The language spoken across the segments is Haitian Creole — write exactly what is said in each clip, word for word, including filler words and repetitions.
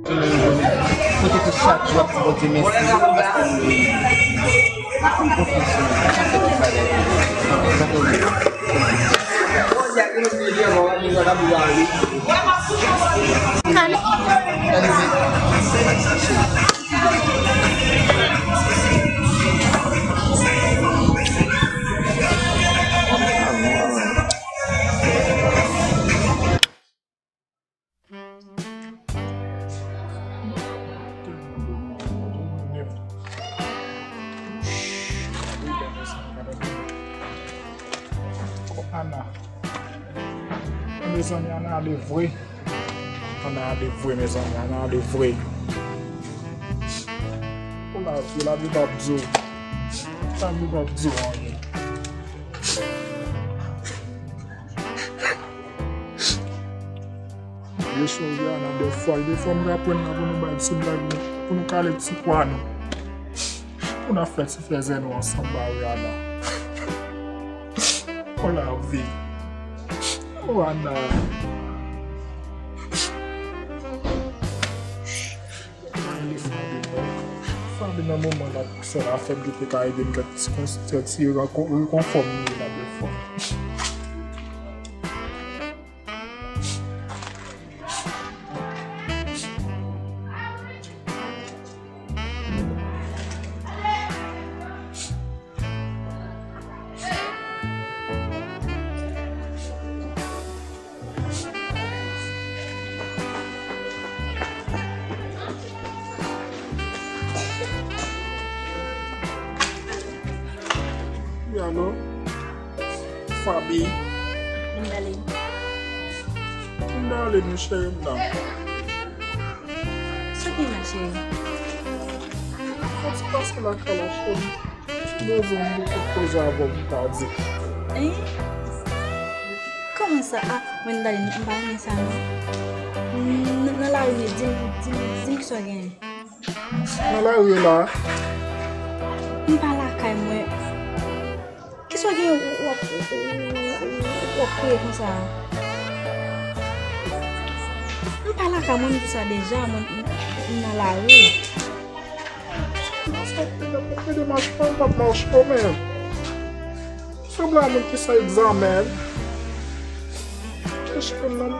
Kote ke chak jou ap di Bondye mèsi paske nou vini. Ou konfyans nan chak ti bagay. Sa ke ou vle. Ana. Mezanmi, Ana ale vre. Ana ale vre, mezanmi, Ana ale vre. O lavi, lavi p ap di w. Lavi p ap di w anyen. Yo sonje Ana dèfwa. Dèfwa m t aprann nan pou nou bay ti blag nou, pou nou kale ti pwa nou, pou n ap fè ti fèzè nou ansanm ba wi Ana. O lavi. O Ana. Mwen rele Fabi non. Fabi nan moman la, sèl afè m ki te ka ede m kèk ti konsèy, ti rekon-, rekonfò m ye la dèfwa. Wi, alo? Fabi. Kimberly. Kimberly, men cheri m nan. Sa gen la, cheri? Fò ti pase lakay la, cheri. Bezwen m pou koze avè w pou ta di. Hein? Kòman sa? Ah, Wendalin, m pa renmen sa non. N-, nan lari, men di m, di m, di m kisa w genyen. Nan lari la. M pa lakay mwen. Kisa w genyen w ap, w ap kriye konsa? M pa lakay mwen, m di w sa deja, mwen, m, m nan lari. Mwen demach pa m p ap mache menm. Sanble a moun ki san egzamen. Kèchè nan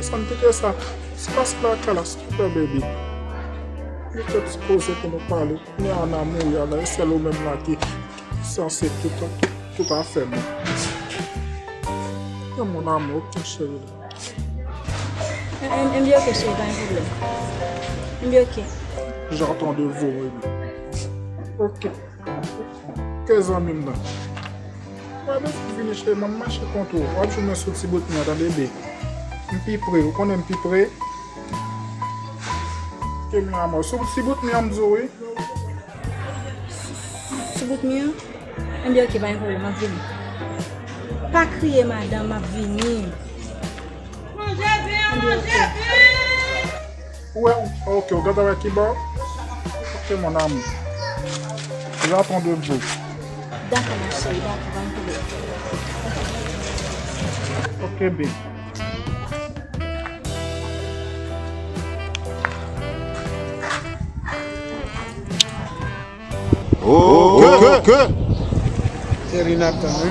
sa m te kè sa. Se pase lakay la, silvouplè, baby. Nou fè ti koze pou nou pale. Kounye a Ana mouri, Ana, e sèl ou menm la ki sanse tout, tout afè mwen. Mon amour, ok, cheri. M, m, m byen ok, cheri, pa gen pwoblèm. M byen ok. J'entends de vous, baby. Ok. Ke zanmi m nan. Wè, depi w vini, cheri, m ap mache kont ou. W ap jwenn mwen sou ti bout mi an, tande, be. M pi pre, ou konnen m pi pre. Ke mi an mò. Sou ti bout mi an, m di w, wi. Sou bout mi an? Enben, ok, pa gen pwoblèm, m ap vini. Pa kriye, madanm, m ap vini. Manje vin, manje vin. Ou wè, ok, ou gentan wè ki bò? Ok, mon amour. J'attends de vous. Dakò, ma chérie, dakò, pa gen pwoblèm. Ok, babe. Oh, ke, ke, ke. Se Renata, wi.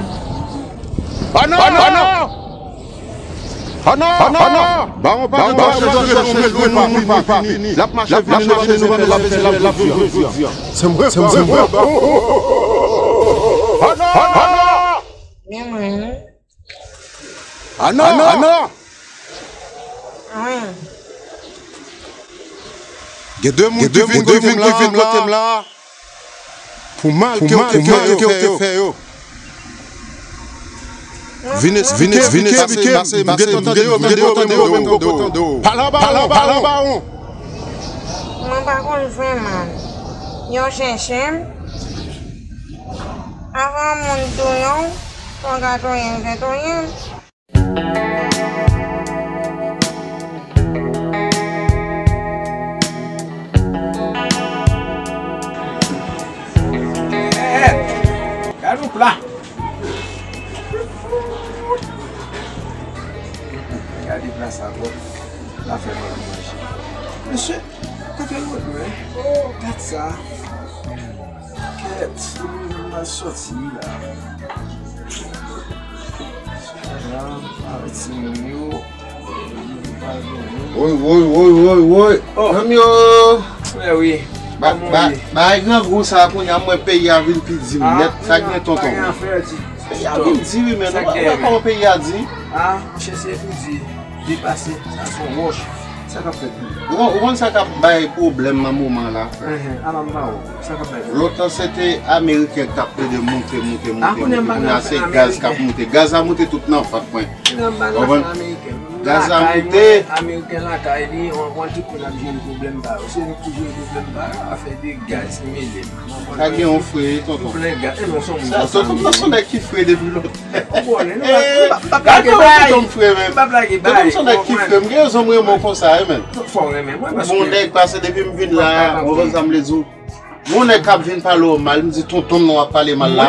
Ah non! Ah non! Ah non! Ah non! Bawon pa janm chèche lwen nou, nou pa fini. L ap mache vini, nou pa bezwen fè, l ap vini jodi a. Se mwen, se mwen, se mwen. Ah non! Ah non! Men mwen, wi. Ah non! Ah non! Gen de moun ki vin kote m la pou mal ke w te fè yo. Vin esplike, vin esplike, m gentan tande yo, m gentan tande yo, m gentan tande yo. Pale anba, pale anba, pale. Mwen pa konn vrèman. Yo chèche m. Avan moun touye w, fò w ka touye l, fè touye l. Gade yon pla. Gade pla sa, bon. La fè mwen manje. Mesye, kote Vodou, en? Oh, gad sa. Kèt, m al sòti la. Avèk timoun yo. Woy, woy, woy, woy, woy. Oh. Zanmi yo. Mè wi. Ba, ba, bagay grangou sa kounye a, m wè peyi a vin pi di nèt. Sa gen, tonton? Peyi a vin di wi, men. Ou wè kòman peyi a di? Ah, monchè, se pou di. Depase, sa se yon wòch. Sa k ap fèt menm? Ou konn, ou konn sa k ap bay pwoblèm nan moman la, frè? Enhen, ala m ba ou. Sa k ap bay pwoblèm? Lontan se te Ameriken k t ap plede moute, moute, moute, moute. Kounye a se gaz k ap moute. Gaz la moute tout nan vant mwen. Kounye a m ba zafè Ameriken. Gaz la moute. Ameriken lakay li, on konn tout moun ap jwenn pwoblèm pa yo. Se nou ki jwenn pwoblèm pa yo. Afè de gaz ki mele m. Sa gen yon fre, tonton. Plen gaz. E non, se yon moun konsa. Tonton, tonton se yon nèg ki fre depi lontan. Ou konnen, nou pa, nou pa, pa plage bay. Tonton m fre, men. Pa plage bay. Tonton m se yon nèg ki fre. M gen rezon m renmen w konsa, wi, men. Fò w renmen mwen, paske. Bon, nèg pase depi m vin la, ou konn sa m vle di w. Bon, nèg k ap vin pale w mal, m di, tonton m nan w ap pale mal la.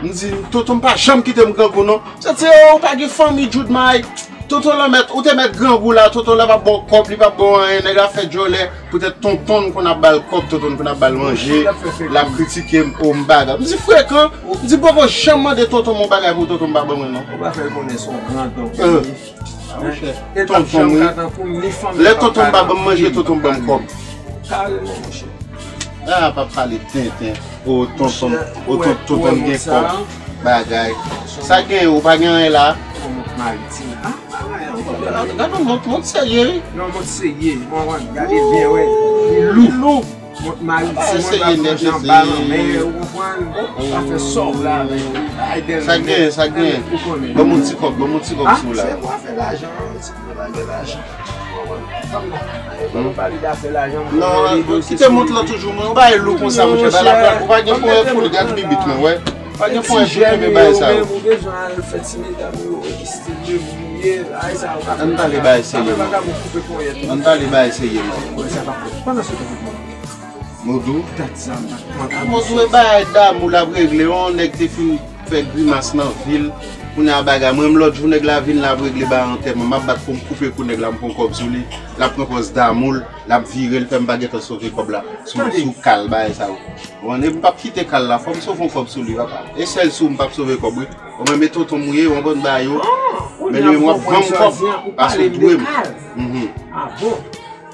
M di, tonton m pa janm kite m grangou, non. Sa di, o, ou pa gen fanmi, Djoudmay. Tonton lan mèt, ou te mèt grangou la, tonton lan p ap ba w kòb, li p ap ba w anyen, nèg la fè djòlè. Poutèt tonton n konn ap ba l kòb, tonton n konn ap ba l manje, l ap kritike m, o m bagay. M di frekan, m di m poko janm mande tonton m yon bagay pou tonton m pa ban mwen non. Ou pa fè l konnen se yon grandonk li ye. Ah, monchè. Tonton m wi. Lè tonton m pa ban m manje, tonton m ban m kòb. Kareman, monchè. Ah, pa pale tenten. O tonton, o tonton gen kòb. Bagay. Sa gen, ou pa gen anyen la? Yon mont maritim. Ah, pa gen anyen ankò. Gade yon mont, mont serye wi. Yon mont serye. Bon, bon, gade l byen, wè. Li lou. Li lou. Mont maritim, mwen pa pran jan balan, men ou konprann? Ou pa fè sòv la avèk li. Sa gen, sa gen. Ou konnen. Ban m yon ti kòb, ban m yon ti kòb sou la. Ah, se pou afè lajan, ti pou bagay lajan. Non, kite mont lan toujou, mwen. Ou bay lou konsa, monchè. Bay la, ou pa gen ponyèt pou l, gad bibit mwen, wè. Pa gen ponyèt pou kenbe bay sa yo. Ou bezwen al fè ti medam yo, estil de bouye, ay sa yo ka fè. Ann pale bay serye, non. Ann pale bay serye, non. Wè, sa pa fèt. Pandan se tan, Modou. Dat sa, m pa t konn. Modou, e bagay damou l ap regle, yon nèg te fin fè grimas nan vi l. Kounye a bagay, mwen menm lòt jou, nèg la vin, l ap regle bagay antèman. M ap bat pou m koupe kou nèg la, m pran kòb sou li. L ap pran pòz damou l, l ap vire, l fè m pa gentan sove kòb la. Sou, sou kal, bagay sa yo. Ou konnen, m p ap kite kal la, fò m sove yon kòb sou li, papa. E sèl sou m p ap sove kòb, wi. Ou menm e tonton m ou ye, ou konn bagay yo. Men li menm w ap ban m kòb, paske w dwe m. Ah bon?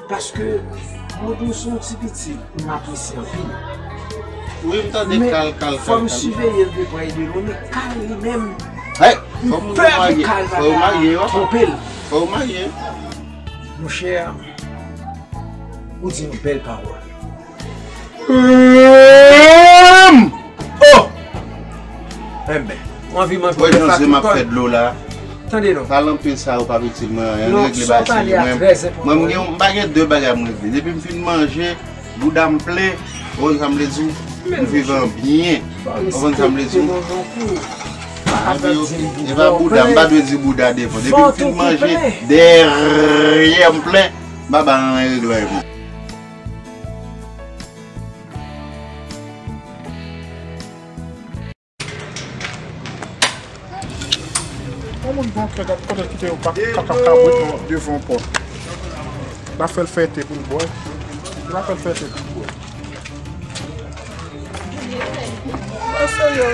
Paske Modou se yon ti pitit m apresye anpil. Wi, m tande kal, kal, kal. Men fò m siveye l de prè e de lwen, men kal li menm, m pè pou kal pa ta twonpe l. Fò w marye. Monchè, ou di yon bèl pawòl. Oh! Enben, ou anvi manje yon bèf ak yon kòn. Tande non. Pale anpil sa yo p ap itil mwen anyen. Regle bagay serye mwen. Mwen, m gen, m pa gen de bagay m regle. Depi m fin manje, bouda m plen, ou konn sa m vle di w, m viv an byen. Ou konn sa m vle di w. E pa bouda, m pa dwe di bouda devan. Depi m fin manje, dèyè m plen, m pa ba anyen regle anyen pou mwen. Yon moun pran kè, gad kote kite yon pa-, kaka kabrit nan devan pòt. L ap fè l fè te pou l bwè. L ap fè l fè te pou l bwè. Mwen serye,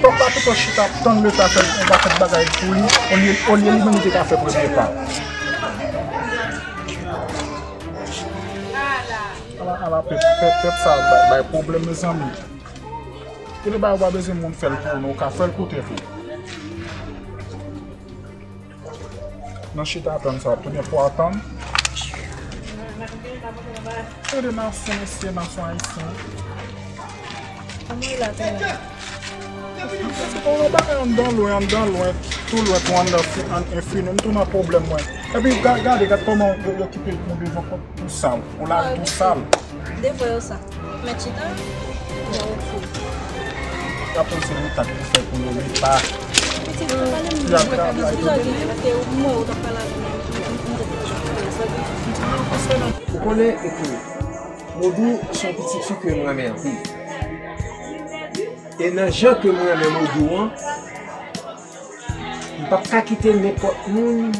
pòp la tout chita ap tann Leta fè yon pakèt bagay pou li, olye, olye li menm li te ka fè premye pa. Ala, ala, pèp, pèp, pèp sa bay, bay pwoblèm, mezanmi. Gen de bagay ou pa bezwen moun fè l pou ou, non, ou ka fè l pou tèt ou. Nan chita tann sa, tout gen pou atann. Gade nasyon, mesye, nasyon ayisyen. Kòman w la, Tènè? Bon, yon bagay anndan lwen, anndan lwen, tou lwen pou anndan fi-, an enfini, m tou nan pwoblèm mwen. Epi ga-, gade, gad kòman yo, yo kite nou devan pòt tou sal, ou lage tou sal. Devwa yo sa. Mèt chita. Bon, oke. Y ap panse nou tak pou fè pou yo repa. Pitit, pa pale m mwen, paske si lè gen, paske ou mwen ou t ap pale avè m, m, m, m te deja konprann sa. Ou konnen, epi, Modou se yon pitit fi ke m renmen anpil. E nan jan ke m renmen Modou an, m p ap ka kite nenpòt moun,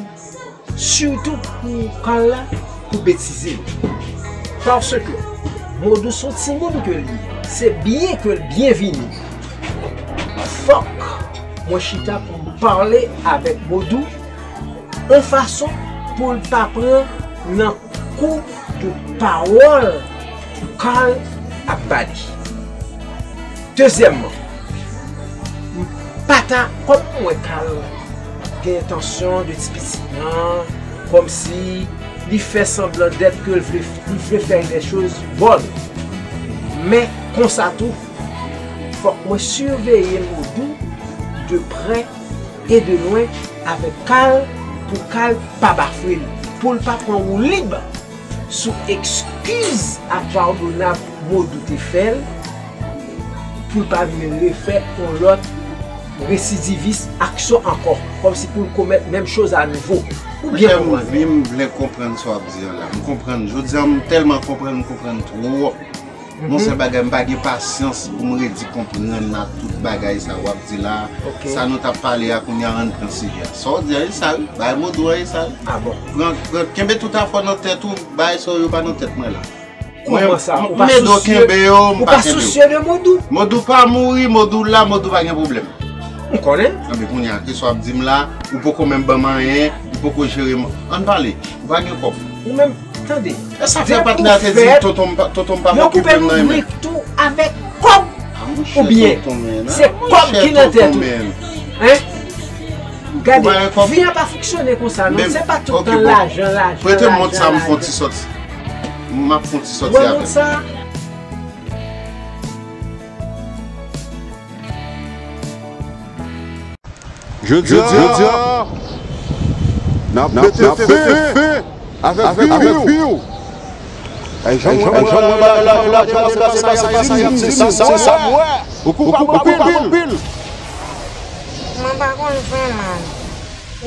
sitou pou kal la, pou betize l. Paske Modou se yon timoun ke l ye, se byen ke l byenvini. Fòk mwen chita pou m pale avèk Modou yon fason pou l pa pran nan kou de pawòl Carl ap ba li. Dezyèmman, m pa ta, kòm mwen Carl gen entansyon de ti pitit nan, kòmsi li fè sanblan dèt ke l vle, li vle fè de choz bòn. Men konsa tou, fòk mwen siveye Modou de prè e de lwen avèk Carl pou Carl pa bafwe l, pou l pa pran woulib sou ekskiz ak padonab Modou te fè l, pou l pa vin refè yon lòt residivis aksyon ankò, kòmsi pou l komèt menm choz anouvo. Ou byen konprann? Monchè, m vle konprann sa w ap di an la. M konprann. Jodi a, m tèlman konprann, m konprann twòp. Yon sèl bagay, m pa gen pasyans pou m redi konprann a tout bagay sa w ap di la. Sa nou t ap pale a kounye a, ann pran sijè a. Sa w di a, e sa wi. Bagay Modou a, e sa wi. Pran, pran, kenbe tout afè w nan tèt ou, bagay sa yo pa nan tèt mwen la. Kòman sa? Ou pa sousye, ou pa sousye de Modou? Modou pa mouri, Modou la, Modou pa gen pwoblèm. M konnen. Anben kounye a, kisa w ap di m la, ou poko menm ban m anyen, ou poko jere m. Ann pale, ou pa gen kòb. Ou menm, tande. E sa fè patnè a te di tonton m pa, tonton m pa okipe m nan men. Yo koupe ribrik tou avèk kòb. Oubyen se kòb ki nan tèt ou? Hein? Gade, vi a pa fonksyone konsa non. Se pa tout tan lajan, lajan, lajan, lajan. Prete m mont sa, m fè yon ti sòti. M ap fè yon ti sòti avè l. Jodi a, n ap mete fe avèk vi w. Ay, jan mwen wè la, jan mwen wè la, jan mwen wè la, se sa m wè. Ou koupab anpil. Mwen pa konn fè mal.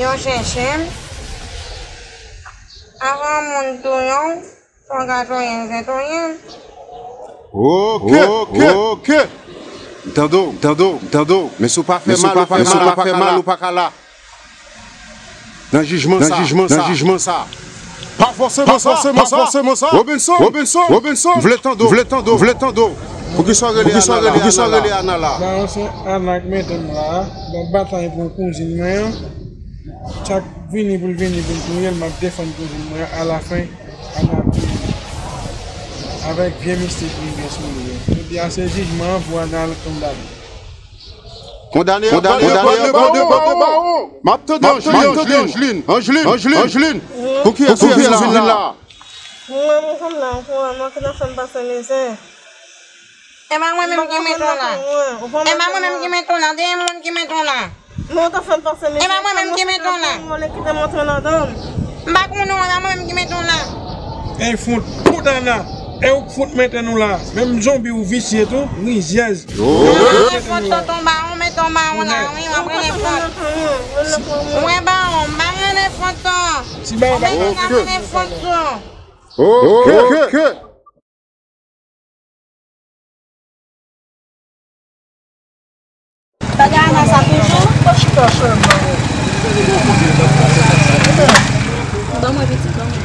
Yo chèche m. Avan moun touye w, fò w ka touye l, se touye l. Ok, ok, ok. M tande w, m tande w, m tande w. Men si w pa fè mal, ou pa ka la. Nan jijman sa, nan jijman sa. Pa fòseman sa, pa fòseman sa. Robinson, Robinson, Robinson. M vle tande w, m vle tande w, m vle tande w. Poukisa w rele Ana la? Poukisa w rele Ana la? Ba, se Ana k mete m la. Bon, batay pou kouzin mwen an. Chak vini pou l vini pou l touye l, m ap defann kouzin mwen an. Alafen, Ana ap touye l. Avèk vye mistik li gen sou li yo. Jodi a, se jijman an pou Ana al kondane. Kondane, kondane, kondane, kondane, kondane. M ap tande Angeline, Angeline, Angeline, Angeline. Pou kiyès ou vin la? Mwen, mwen konn la, mwen, mwen konn fè m pase mizè. E pa mwen menm ki mete w la. E pa mwen menm ki mete w la. Gen moun ki mete w la. Mwen, ou ta fè m pase mizè. E pa mwen menm ki mete w la. Mwen kite m antre ladan l. M pa konnen w, e pa mwen menm ki mete w la. Ey, fout, fout Ana. E ou k fout mete nou la. Menm zonbi ou visye tou, rizyèz. Mwen renmen fòt tonton Bawon, men tonton Bawon la, wi, mwen renmen fòt. Mwen Bawon, mwen renmen fòt tonton. Ti Bawon pa renmen fòt tonton. Ok. Bagay Ana sa toujou. Pa chita sèlman. Ban mwen pitit, ban mwen.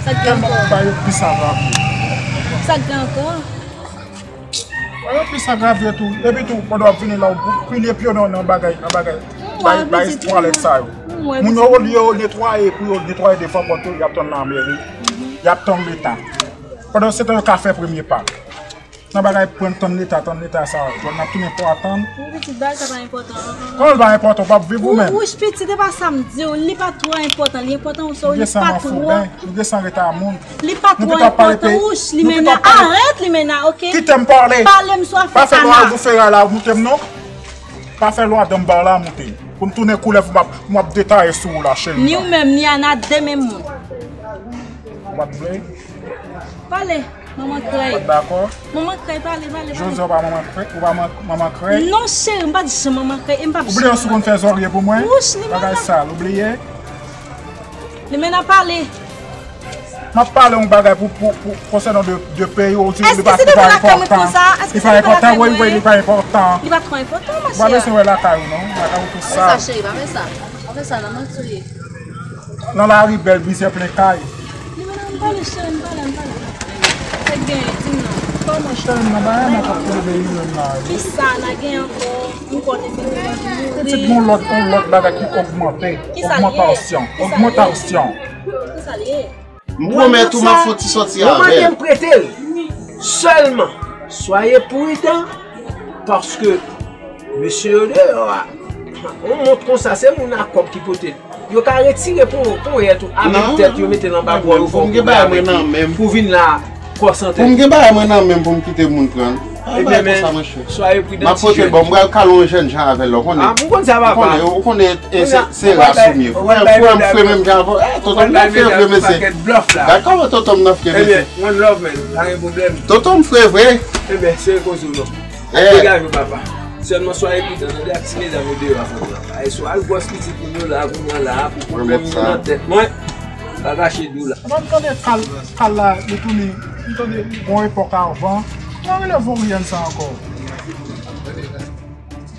Sa k gen ankò? Ba yo plis sa va. Sa k gen ankò? Ba yo plis sa grave tou. Epi tou, pandan w ap vini la, ou pilye pye w nan, nan bagay, nan bagay. Bay, bay twalèt sa yo. Moun yo, olye yo netwaye, pou yo netwaye devan pòt yo, y ap tann lanmeri. Y ap tann leta. Pandan se tan yo ka fè premye pa. Nan bagay pran tann leta, tann leta sa, jwenn n ap tounen pou atann. Wi, pitit, bagay sa pa enpòtan. Kòman l pa enpòtan, w p ap viv ou menm? Wouch, pitit, e pa sa m di w, li pa twò enpòtan, li enpòtan ou sou, li pa twò. Nou gen san ret a moun. Li pa twò enpòtan, wouch, li mennen, arèt li mennen, ok? Kite m pale. Pale m sou afè Ana. Pa fè lwa gou feray la moute m non. Pa fè lwa danm ba la moute m. Pou m tounen koulèv, pou m ap, pou m ap detaye sou ou la, cheri. Ni ou menm, ni Ana, de menm moun. Ou pa t vle? Pale, manman krèy. Ou pa t dakò? Manman krèy, pale, pale, pale. Jodi a ou pa manman krèy, ou pa man-, manman krèy. Non, cheri, m pa t janm manman krèy, e m p ap janm. Ou bliye si w konn fè zòrye pou mwen? Wouch, li mennen. Bagay sal, ou bliye? Li mennen pale. M ap pale yon bagay pou, pou, pou, konsènan de, de peyi w, ou di li pa, li pa enpòtan. Li pa enpòtan, wi, wi, li pa enpòtan. Li pa twò enpòtan, monchè. Ou pa bezwen wè lakay ou non, lakay ou tou sal. Pa fè sa, cheri, pa fè sa. Pa fè sa, nan manti w ye. Nan lari bèl, mizè plen kay. Li mennen Pale, cheri m, pale, m pale. Sa k genyen? Di m non. Pale, cheri m, nan bagay nan k ap leve yo la. Kisa n a gen ankò? M konnen se. Pitit, gon lòt, gon lòt bagay ki ogmante. Kisa l ye? Ogmantasyon. Kisa l ye? Ogmantasyon. Kisa l ye? M pwomèt ou m ap fè yon ti sòti avè l. Yo mande m prete l. Sèlman, soyez prudent, paske mesye yo deyò a, yon mont konsa, se moun a kòb ki pote l. Yo ka retire pou, pou yèt ou, avèk tèt yo mete l anba bra yo, pou vin la, kò santre. Pou m gen bagay mwen nan men m pou m kite moun pran l. Ebyen, men, soyez prudent, ti jèn. M ap pote l, bon, m pral kale yon jèn jan avè l, ou konnen. Ah, m konn sa, papa. Ou konnen, ou konnen, e, se, se ras ou m ye. Frè m, frè m, frè menm jan avè w. Eh, tonton m nan frè vre, mesye. Dakò, tonton m nan frè, mesye. Ebyen, one love, man. Pa gen pwoblèm. Tonton m frè vre. Ebyen, se koze w non. Degaje w, papa. Sèlman soyez prudent, tande ak ti medam yo deyò a, frè m nan. Ay, so al gwòs pitit moun yo la, kounye a la, pou pwoblèm yo nan tèt mwen. Pa kache di w la. Mwen tande kal, kal la, li tounen, m tande yon epòk avan. Mwen rele Voryen sa ankò.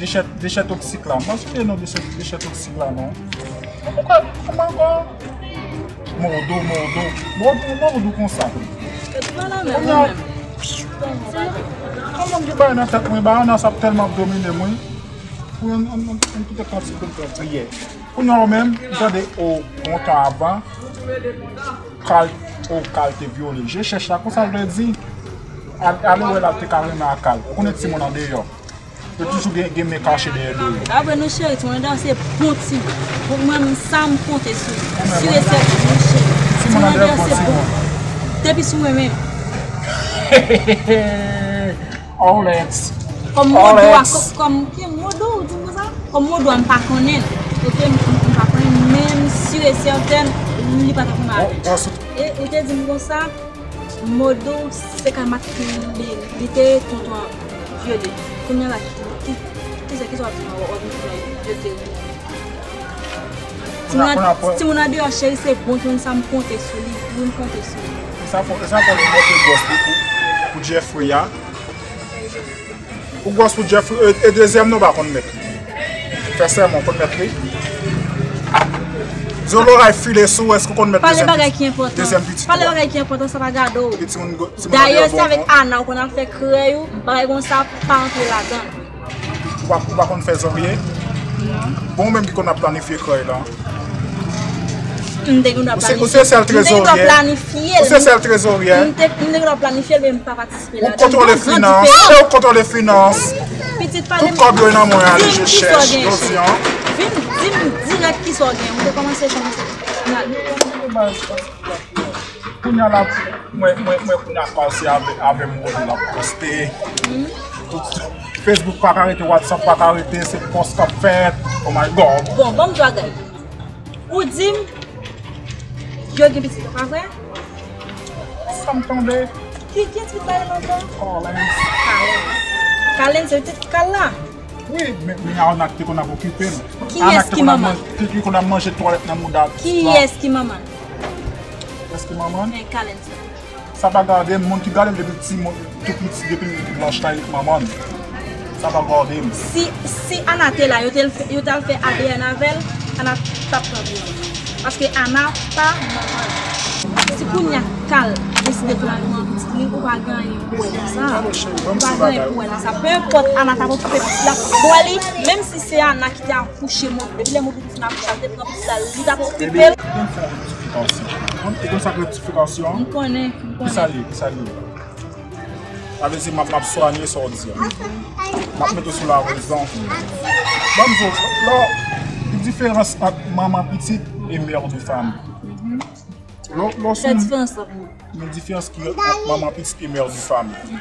Dechè, dechè toksik la. Mwen sonje non dechè, dechè toksik la, non. Mwen kwè, kòman ankò? Modo, modo. Modo, modo konsa. Kounye a, kòman m gen bagay nan tèt mwen, bagay nan sa ap tèlman ap domine m, wi. Pou yon, yon, yon, yon ti kantik pou m fè priyè. Kounye a ou menm, m tande ou, yon tan avan, kal, ou kal te vyole. Je chèch la, konsa l vle di, al-, ale wè l ap te ka renmen ak kal. Ou konnen timoun andeyò. Yo toujou gen, gen men kache dèyè do yo. Apre nou cheri, timoun andeyò se bon timoun. Pou mwen, m, sa m konte sou li. Si e sèten, nou cheri. Timoun andeyò se bon. Depi sou mwen menm. Alex. Kòm modo a, kòm, kòm, ki modo, ou di m konsa? Kòm modo a, m pa konnen l. Ok, m, m, m pa konnen l, men m si e sèten, li pa t ap renmen avè l. E, ou te di m konsa, modo, se kal mat li, li te tonton an vyole. Kounye a la, ki, ki, ki sa, ki sa w ap di m, w ap di m yo te Timoun an, timoun andeyò cheri, se bon timoun sa, m konte sou li, wi, m konte sou li. E sa fò, e sa fò li monte gwòs li pou, pou Jeffrey a. Ou gwòs pou Jeffrey, e, e dezyèm non pa konn mèt li. Fè sèman, ou konn mèt li. Di w loray file sou, èske ou konn mèt dezyèm pitit, dezyèm pitit ou a? Pale bagay ki enpòtan, sa pa gade w. Dayè, se avèk Ana ou konn al fè krèy ou, bagay konsa, pa antre ladan l. Ou pa, ou pa konn fè zòrye? Non. Bon, ou menm ki konn ap planifye krèy la. M te gen dwa planifye l. Ou se, ou se sèl trezorye. M te gen dwa planifye l. Ou se sèl trezorye. M te, m te gen dwa planifye l, men m pa patisipe ladan l. Ou kontwole finans. Ou kontwole finans. Pitit, pale m. Tout kòb yo nan mwen ale je chèch jodi an. Vin di m dirèk kisa w gen. Ou te kòmanse kòmanse. Kounye a la, mwen, mwen, mwen kounye a pase avè, avè m wè l ap poste. Tout Facebook pa ka rete, WhatsApp pa ka rete, se pòs k ap fèt. Oh my God. Bon, ban m di w bagay. Ou di m, yo gen pitit, pa vre? Sa m tande. Ki, ki pitit la ye lontan? Carlens. Carlens. Carlens, se pitit Carla. Wi, men, men Ana ki te konn ap okipe l. Kiyès ki manman? Ki, ki konn ap manje twalèt nan mouda pitit la. Kiyès ki manman? Kiyès ki manman? Men Carlens. Sa pa gade m, moun ki gade m depi timoun, tou piti, depi l blanch la, li manman m. Sa pa gade m. Si, si Ana te la, yo te, yo t al fè A D N avè l, Ana t ap pran pou li. Paske Ana pa manman l. Si kounye a Carl deside tou al pran pitit li, ou pa gen anyen pou wè nan sa. Ou pa gen anyen pou wè nan sa. Pe enpòt Ana t ap okipe pitit la. Bon, wè li, menm si se Ana ki te akouche, depi lè Modou te fin akouche, li te pran pitit la, li t ap okipe l. Ebyen, fè yon rektifikasyon. Ou konn sa k rektifikasyon? M konnen, m konnen. Kisa l ye? Kisa l ye? Sa vle di m ap, m ap swanye sa w di a. M ap mete w sou larezon. Ban m di w, lò, ki diferans ant manman pitit e mère de famille? Lò, lò sou. Fè diferans la pou mwen. Men diferans ki gen ant manman pitit e mère de famille.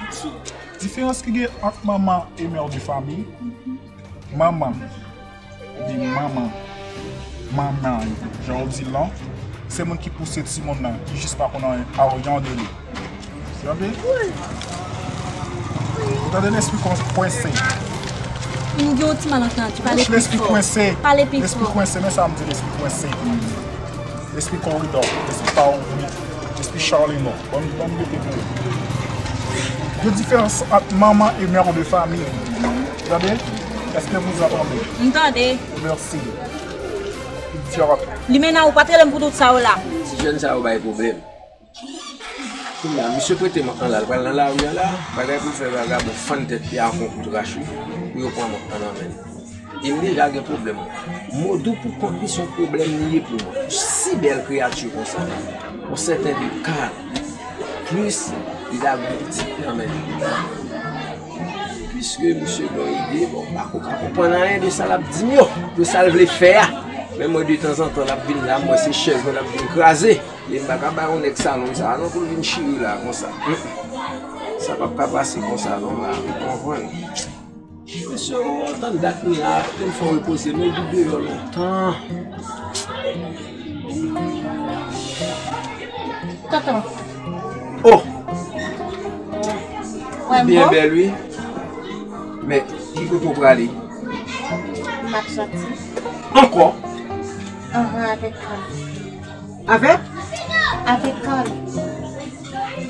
Diferans ki gen ant manman e mère de famille. Manman. Ebyen manman, manman, jan w di l lan, se moun ki pouse timoun nan, ki jis pa konn anyen, arogan de li. Tande? Ou tande lespri kwen-, kwense. M gen yon ti malantandi, pale pi fò. Lespri kwense. Pale pi fò. Lespri kwense, men sa m di lespri kwense. Lespri koridò, lespri pa ouvri, lespri Charlino. Ban m, ban m rete pou ou. Gen diferans ant manman e mère de famille. Tande? Èske vous entendez? M tande. Mèsi. Good job. Limena, ou pa t rele m pou tout sa yo la. Ti jèn sa yo bay pwoblèm. Kounye a, misye prete m an la, l pral nan lari a la, bagay pou l fè vagabon fann tèt li a ak yon kout rach wi, pou yo pran m an nan men l. E m deja gen pwoblèm. Modou pou kont li se yon pwoblèm li ye pou mwen. Si bèl kreyati konsa, yon sèten de Carl, plis li ta gen pitit nan men li. Piske misye gen yon ide, bon, m pa ko ka konprann anyen de sa l ap di m yo, de sa l vle fè a. Men mwen, de tanzantan, l ap vin la, m wè se chèz mwen l ap vin kraze. E m pa ka bay yon nèg salon sa a non pou l vin chire la konsa. Mm. Sa p ap ka pase konsa non la, ou konprann. Mesye, ou antann dat mwen la, pou m fè w repoze, men li deyò lontan. Tonton. Oh! Ou byen bèl wi. Men, ki kote w prale? M ap soti. Ankò? Anhan, avèk Carl. Avèk? Avèk Carl.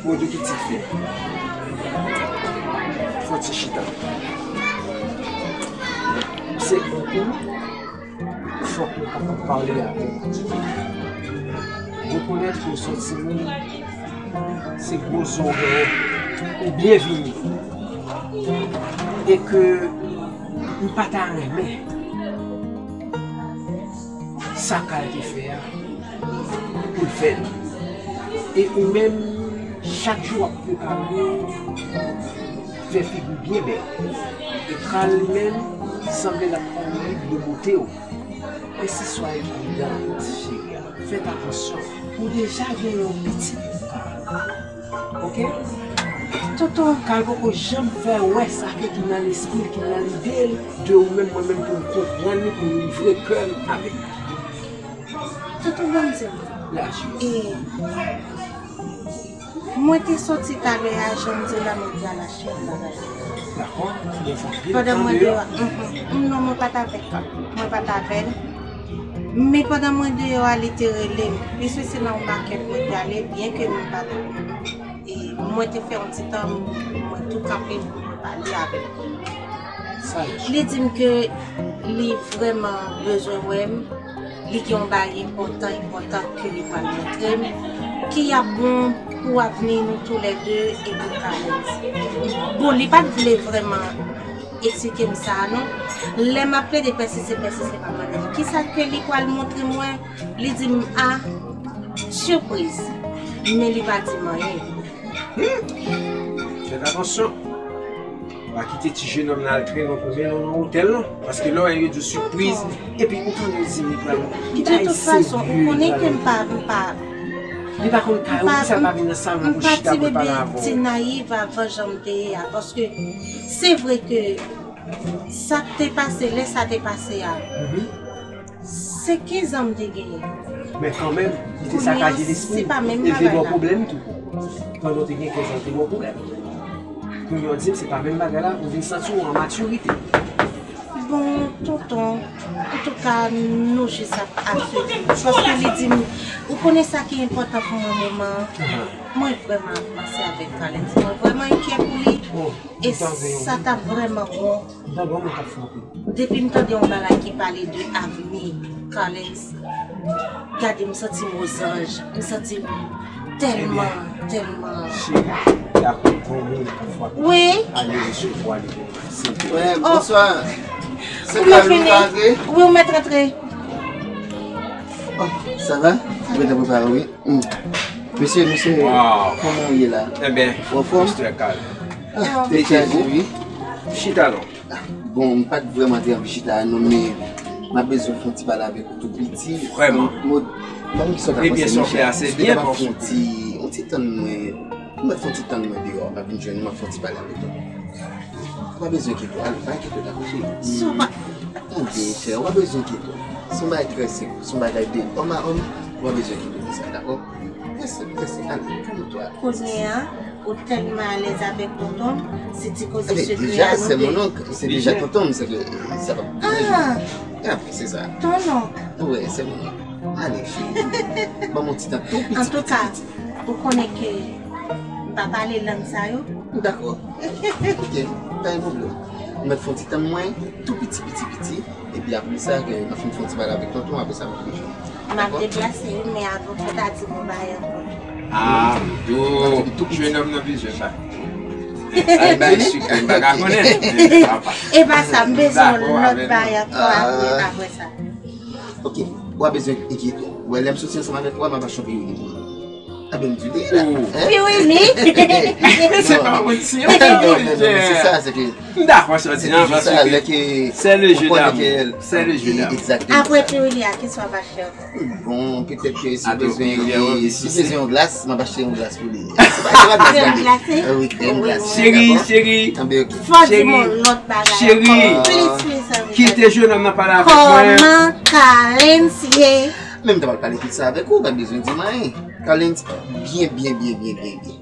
Modou, ki ti fè? Fò ti chita. Se ou, fòk nou kapab pale avè w. Rekonèt ke w se yon timoun, se gwo zo w genyen. Ou byenvini. E ke m pa ta renmen sa Carl te fè a pou l fè l. E ou menm, chak jou w ap prepare w, fè figi w byen bèl. E Carl li menm, sanble l ap pran lit de bote w. Men si swa e pridan, ti cheri a, fèt atansyon. Ou deja gen yon pitit pou Carl. Oke? Tonton. Carl poko janm fè wè sa ke ki nan lespri l, ki nan lide l, de ou menm, mwen menm pou m konprann li, pou m livre kè m avèk li. Tonton, ban m di w. Lage. E, mwen te soti talè a, jan m di w la, mwen te al achte yon bagay. Dakò, ki enfòme. Pandan mwen deyò, mhm, non, mwen pa t avèk Carl. Mwen pa t avè l. Men pandan mwen deyò a, li te rele m. Mesye, se nan yon makèt mwen te ale, byen ke mwen pa t, e, mwen te fè yon ti tan, mwen tou kanpe pou mwen pale avè l. Sa rèch. Li di m ke li vrèman bezwen wè m. Li gen yon bagay enpòtan, enpòtan ke li pral montre m, ki ap bon pou avni nou toulède e pou Carlens. Bon, li pa t vle vrèman eksplike m sa a, non. Lè m ap plede pèsiste, pèsiste, m ap mande l, kisa ke li pral montre mwen? Li di m, a, sipriz. Men li pa di m anyen. Hmm. Fèt atansyon. Pa kite ti jenòm nan al trennen w pou mennen w nan otèl, non. Paske lè w wè yo di w sipriz, epi ou tande yo di li pral. De tout fason, ou konnen ke m pa, m pa, li pa konn kay ou, poukisa l pa vin nan salon pou chita pou l pale avè w? M pa ti bebe, ti nayiv avan jan m te ye a. Paske se vre ke sa k te pase, lè sa te pase a, mhm. Se kenz an m te genyen. Men kanmenm, li te sakaje lespri l. Kounye a, se pa menm bagay la. E l te ba w pwoblèm tou. Pandan w te gen kenz an, l te ba w pwoblèm. Kounye a, w di m se pa menm bagay la, ou vin santi w an matirite. Bon, tonton, antouka, nou jis ap, ap swiv. Paske li di m, ou konnen sa ki enpòtan pou mwen moman an. Mwen vrèman ap panse avèk Carlens. Mwen vrèman enkyè pou li. E sa t ap vrèman bon. Depi m tande yon bagay ki pale de avni Carlens, gade, m santi m ozanj. M santi m tèlman, tèlman. Cheri, dakò, bon moun, fwa. Wi. Ale resevwa li pou mwen, silvouplè. Wi, bonswa. Se Carl, ou ka antre? Wi, ou mèt rantre. Oh, sa va? Mwen te prepare, wi. Hmm. Mesye, mesye, kòman w ye la? Ebyen, w anfòm? Mistè Carl. Ah, te chaje, wi. Chita non. Ah, bon, m pa t vrèman te anvi chita a non, men m ap bezwen fè yon ti pale avèk ou tou piti. Vrèman. Ban m ki sa w ta panse, monchè? Ebyen, sa w fè a, se byen, pa fè yon ti, yon ti tann mwen. M ap fè yon ti tann mwen deyò, m ap vin jwenn ou, m ap fè yon ti pale avèk ou. Ou pa bezwen enkyete w, ale, pa enkyete w, dakò, cheri? Tande, chè, ou pa bezwen enkyete w. Se yon bagay trè senp, se yon bagay de òm a òm, ou pa bezwen enkyete w de sa, dakò? Rete, rete, ale, kalme twa. Kounye a, ou tèlman alèz avèk tonton m, se ti koze sekrè a nou te. Ebyen, deja, se mon oncle, se deja tonton m, se ke sa pa pou deja. Ah! Apre, se sa. Ton oncle. Wi, se mon oncle. Ale, cheri. Ban m yon ti tan tou piti, piti, piti. Antouka, ou konnen ke m pa pale lang sa yo. Dakò. Ok, pa gen pwoblèm. Ou mèt fè yon ti tann mwen, tou piti, piti, piti. Epi apre sa, ke m ap fin fè yon ti pale avèk tonton, apre sa, m ap vin jwenn ou. M ap deplase, wi, men avan, fò w ta di m yon bagay ankò. Ah, yo, jenòm nan bezwen sa. Ay bay sik, m pa ka konnen. E pa sa, m bezwen yon lòt bagay ankò apre, apre sa. Ok, w a bezwen enkyeto. Wè, lè m soti ansanm avèk ou, m ap achte yon piwili pou nou. Aben m di li la. Piwili? Se pa manti, non, non, non, se sa, se ke m dakò soti an, paske c'est le jeu d'amour. C'est le jeu d'amour. Exactement. Apre piwili a, kisa w ap achte ankò? Bon, petèt ke si w bezwen, si w bezwen yon glas, m ap achte yon glas pou li. Se pa, se pa glas, gade. Krèm glase? Wi, krèm glase. Cheri, cheri. Fò di m yon lòt bagay ankò. Cheri, kite jenòm nan pale avèk mwen. Kòman Kalens ye? Men m ta pral pale tout sa avèk ou, ou pa bezwen di m anyen. Kalens byen, byen, byen, byen, byen, byen.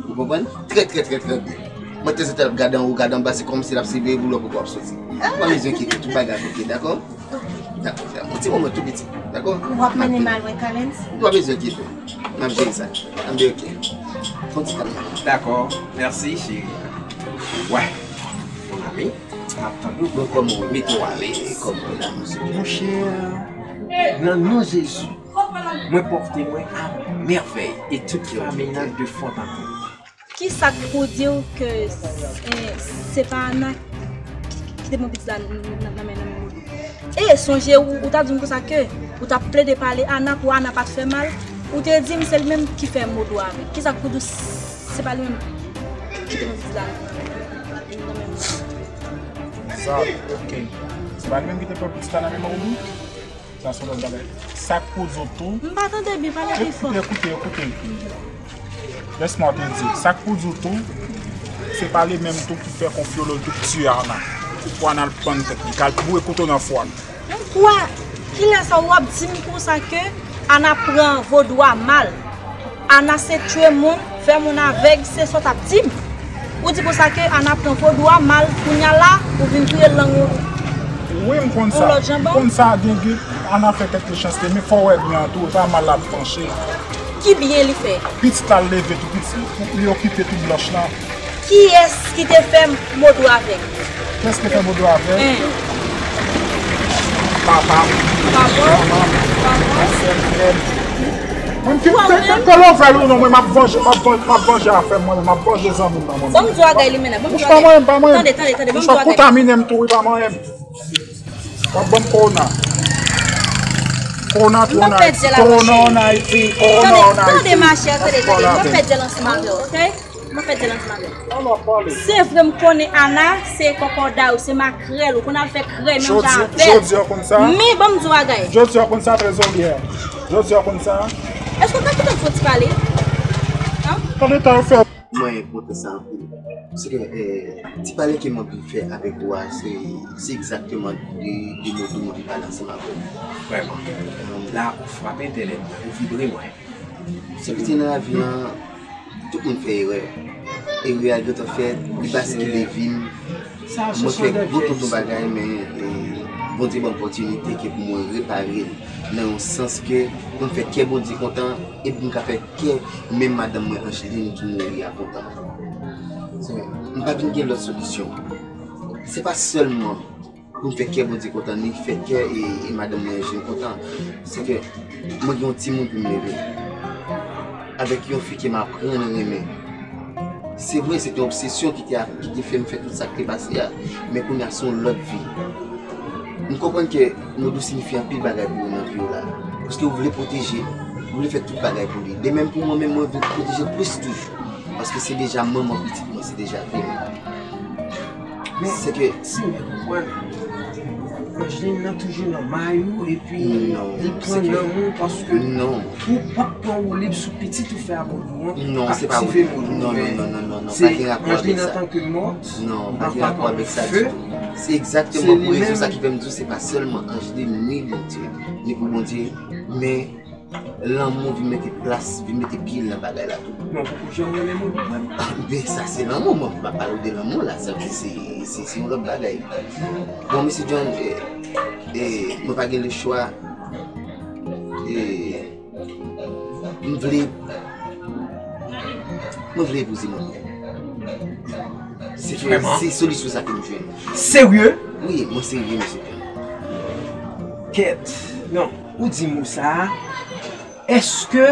Ou konprann? Trè, trè, trè, trè byen. Mwen tanzantan l ap gade anwo, gade anba, se kòmsi l ap siveye pou lè w poko ap soti. Ou pa bezwen enkyete, tout bagay ap oke, dakò? Dakò, frè m. Yon ti moman tou piti, dakò? W ap mennen m al wè Kalens? Ou pa bezwen enkyete. M ap jere sa. Anben, oke. Fon ti kalm. Dakò, mèsi, cheri. Wè, mon ami, m ap tann ou. Bon, kòman w ye? Mete w alèz. Kòman w ye la, mesye? Monchè, nan non Jezi, mwen pòte mwen a mèvèy e tout fanmiy nan de fon an kou. Kisa k pou di w ke, eh, se pa Ana ki, ki te pran pitit la nan, nan, nan men, nan men Modou? E sonje, ou, ou ta di m konsa ke ou t ap plede pale Ana pou Ana pa t fè mal. Ou te di m se li menm ki fè Modou avèk. Kisa k pou di w se pa li menm ki te pran pitit la nan men, nan men Modou? Sa, ok. Se pa li menm ki te pran pitit la nan men Modou? Sa se yon lòt bagay. Sa k pou di w tou. M pa tande byen, pale pi fò. Ekoute, ekoute, ekoute. Laisse-moi te dire. Sa k pou di w tou, se pa li menm tou ki fè konfyolo l tou ki tiye Ana. Pou Ana al pann tèt li, k al boure kouto nan fwa l. Kwa? Kilè sa w ap di m konsa ke Ana pran vodou a mal? Ana se tchwe moun, fè moun avèg, se sa w t ap di m. Ou di konsa ke Ana pran vodou a mal, kounye a la, ou vin vire lang ou. Wi, m konn sa. M konn sa, gen, gen, Ana fè kèk mechanste, men fò w wè byen an tou, e pa mal l ap panche. Ki byen li fè? Pitit la leve tou, pitit, li okipe tout blanch lan. Kiyès ki te fè Modou avèg? Kiyès ki te fè Modou avèg? Papa m. Papa m? Manman m. Papa m? Sè m, frè m. Mwen ki te, te, te love ou non, mwen m ap vanje, m ap vanje, m ap vanje afè m, mwen, m ap vanje zanmi m nan, mwen. Ban m di w bagay li menm la, ban m di w bagay. Pa mwen, pa mwen. Tande, tande, tande, ban m di w bagay. Ou kontamine m tou, wi, pa mwen. W ap ban m kowona. Kowona tou an Ayiti. Kowona an Ayiti. Kowona an Ayiti. Tande, tande, machè, tande, tande. M ap fè djèl ansanm avè w, ok? M ap fè djèl ansanm avè w. Se vre, m konnen Ana se kòkòday ou, se makrèl ou, konn al fè krèy menm jan avè l. Jodi a konn sa. Men ban m di w bagay. Jodi a konn sa, trezòryè. Jodi a konn sa. Èske w ka kite m fè yon ti pale? An? Tande ta yo fè. Mwen kontan sa anpil. Paske, eh, ti pale ke m anvi fè avèk ou a, se, se egzakteman de, de Modou m anvi pale ansanm avè w. Vrèman. La, ou frape entènèt mwen, ou vibre mwen. Se piti nan lavi an, tout moun fè erè. Erè a gentan fèt, li baskile vi m. Mwen fè gwo tonton bagay, men, eh, Bondye ban m opòtinite ke pou mwen repare l. Nan yon sans ke pou m fè kè Bondye kontan, epi m ka fè kè menm madanm mwen Angeline ki mouri a kontan. Se, m pa vin gen lòt solisyon. Se pa sèlman pou m fè kè Bondye kontan, ni fè kè e, e madanm mwen Angeline kontan. Se ke mwen gen yon timoun pou m leve. Avèk yon fi ke m aprann renmen. Se vre, se te yon obsesyon ki te, ki te fè m fè tout sa k te pase a. Men kounye a, se yon lòt vi. M konprann ke Modou siyifi anpil bagay pou ou nan vi w la. Paske ou vle pwoteje l, ou vle fè tout bagay pou li. De menm pou mwen menm, mwen vle pwoteje l plis toujou. Paske se deja manman pitit mwen, se deja fi mwen. Men, se ke si mwen konprann, Angeline nan toujou nan may ou, epi li pran nan ou, paske ou p ap pran woulib sou pitit ou fè a Modou an, k ap tive Modou. Non, non, non, non, non, non, pa gen rapò avèk sa. Angeline antanke mòt, non, pa gen rapò avèk sa ditou. Se egzakteman pou rezon sa ki fè m di w se pa sèlman Angeline, ni Bondye, ni pou Bondye, men lanmou vin mete plas, vin mete pye l nan bagay la tou. Men w poko janm renmen moun ou menm. Men sa se lanmou, mwen pa pale w de lanmou la, sa se, se, se yon lòt bagay. Bon, mesye John, eh, eh, mwen pa gen lechwa. Eh, m vle, mwen vle epouze mwen. Se, se solisyon sa ke m jwenn. Serye? Wi, mwen serye, mesye John. Kèt, non, ou di m ou sa a. Èske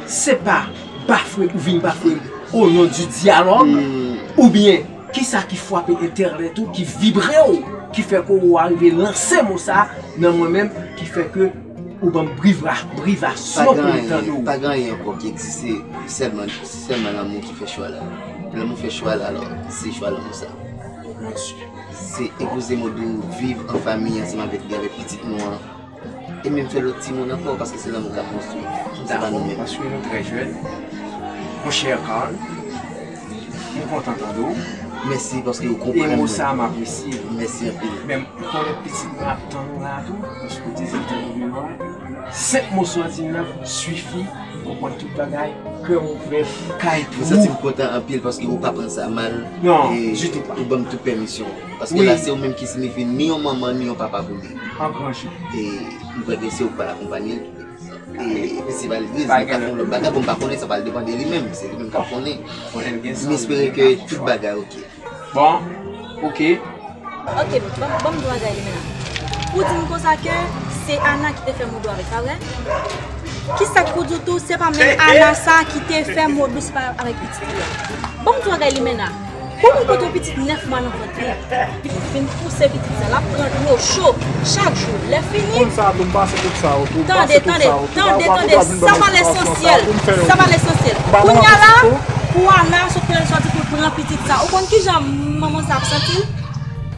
se pa Bafre m, ou vin bafre m o non di dyalòg, oubyen kisa ki frape entèlèt ou, ki vibre w, ki fè ke ou arive lanse mo sa nan mwen menm, ki fè ke ou ban m briva-, privasyon pou m tande w. Pa gen anyen ankò ki egziste, sèlman, sèlman lanmou ki fè chwa la. Lanmou fè chwa la, alò, se chwa lanmou sa. Se enpoze Modou viv an fanmi ansanm avèk li, avèk pitit nou an. E menm fè lòt timoun ankò, paske se lanmou k ap konstwi. Se pa nou menm. Dakò, paske nou trè jèn. Monchè Carl, m kontan tande w. Mèsi paske ou konprann mwen. E mo sa a m apresye l. Mèsi anpil. Men m konnen pitit mwen ap tann ou la tou, paske w te di l tann ou deyò a. Senp mo sa w di m nan sifi pou konn tout bagay, kè m ouvè, kay pou ou. Mwen santi m kontan anpil paske ou pa pran sa mal. Non, ditou pa. Ou ban m tout pèmisyon. Paske la, se ou menm ki siyifi ni yon manman, ni yon papa pou li. An gran jou. E m kwè ke se ou k pral akonpanye l. E festival Legliz, nou ka fè yon lòt bagay, bon, m pa konnen, sa pral depann de li menm, se li menm k ap konnen. M espere ke tout bagay oke. Bon, oke. Oke, ban, ban m di w bagay, Limena. Ou di m konsa ke se Ana ki te fè Modou avèk, pa vre? Kisa k pou di w tou, se pa menm Ana sa ki te fè Modou separe avèk pitit li a? Ban m di w bagay, Limena. Pou moun pote yon pitit nèf mwa nan vant li, li vin pouse pitit sa, l ap pran dlo cho chak jou. Lè fini, tande, tande, tande, tande, sa pa lesansyèl, sa pa lesansyèl. Kounye a la, pou Ana sot pran, sòti pou l pran pitit sa. Ou konn kijan manman sa ap santi l?